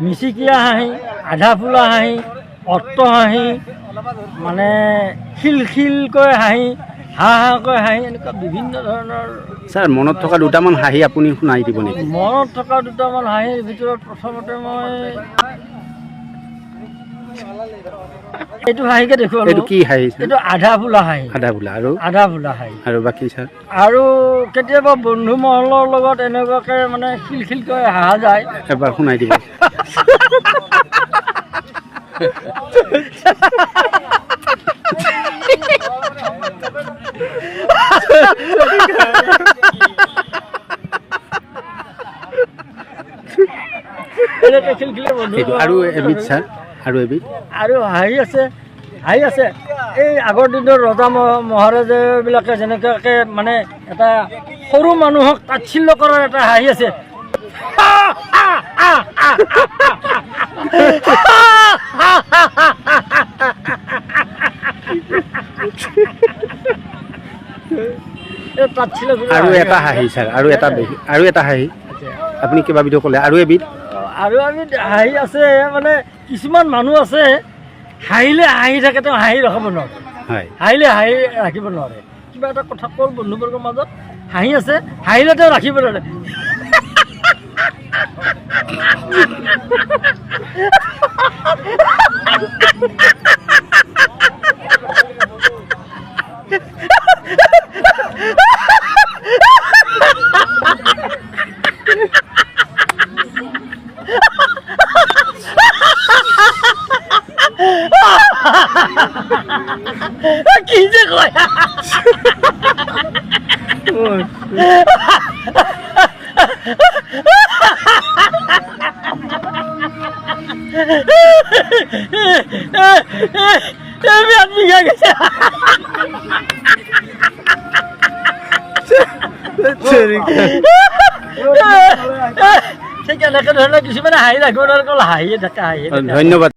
মিচিকীয়া হাঁহি, আধা ফুলা হাঁহি, অট্ট হাঁহি, মানে খিলখিলকৈ হাঁহি, হা হাকৈ হাঁহি, এনেকুৱা বিভিন্ন ধৰণৰ। ছাৰ, মনত থকা দুটামান হাঁহি আপুনি শুনাই দিব নেকি? মনত থকা দুটামান হাঁহিৰ ভিতৰত প্ৰথমতে মই এইটো হাঁহিকে দেখুৱালো। এইটো কি হাঁহি ছাৰ? এইটো আধা ফুলা হাঁহি। আধা বোলা আৰু? আধা ফুলা হাঁহি। আৰু বাকী ছাৰ? আৰু কেতিয়াবা বন্ধু মহলৰ লগত এনেকুৱাকৈ মানে খিলখিলকৈ হাঁহা যায়। এবাৰ শুনাই দিব। এনেকৈ খিলখিলে বন্ধু সেইটো আৰু এবিধ ছাৰ, আৰু এবিধ? আৰু হাঁহি আছে, হাঁহি আছে। এই আগৰ দিনৰ ৰজা মহাৰাজাবিলাকে যেনেকুৱাকৈ মানে এটা সৰু মানুহক তাচ্ছিল্য কৰাৰ এটা হাঁহি আছে। এই তাচ্ছিল্য কৰা আৰু হাঁহি এটা আছে। হাঁহি ছাৰ, আৰু এটা আৰু এটা হাঁহি আপুনি কেইবাবিধো ক'লে, আৰু এবিধ? আৰু আমি হাঁহি আছে, মানে কিছুমান মানুহ আছে হাঁহিলে হাঁহি থাকে, তেওঁ হাঁহি ৰখাব নোৱাৰে। হয়। হাঁহিলে হাঁহি ৰাখিব নোৱাৰে। কিবা এটা কথা ক'ল বন্ধুবৰ্গৰ মাজত হাঁহি আছে, হাঁহিলে তেওঁ ৰাখিব নোৱাৰে। কি যে কয়। পেট বিষাই গৈছে। ঠিক এনেকে ধৰণৰ কিছুমানে হাঁহি ৰাখিব নোৱাৰে, অকল হাঁহিয়ে থাকে, হাঁহিয়ে থাকে। ধন্যবাদ।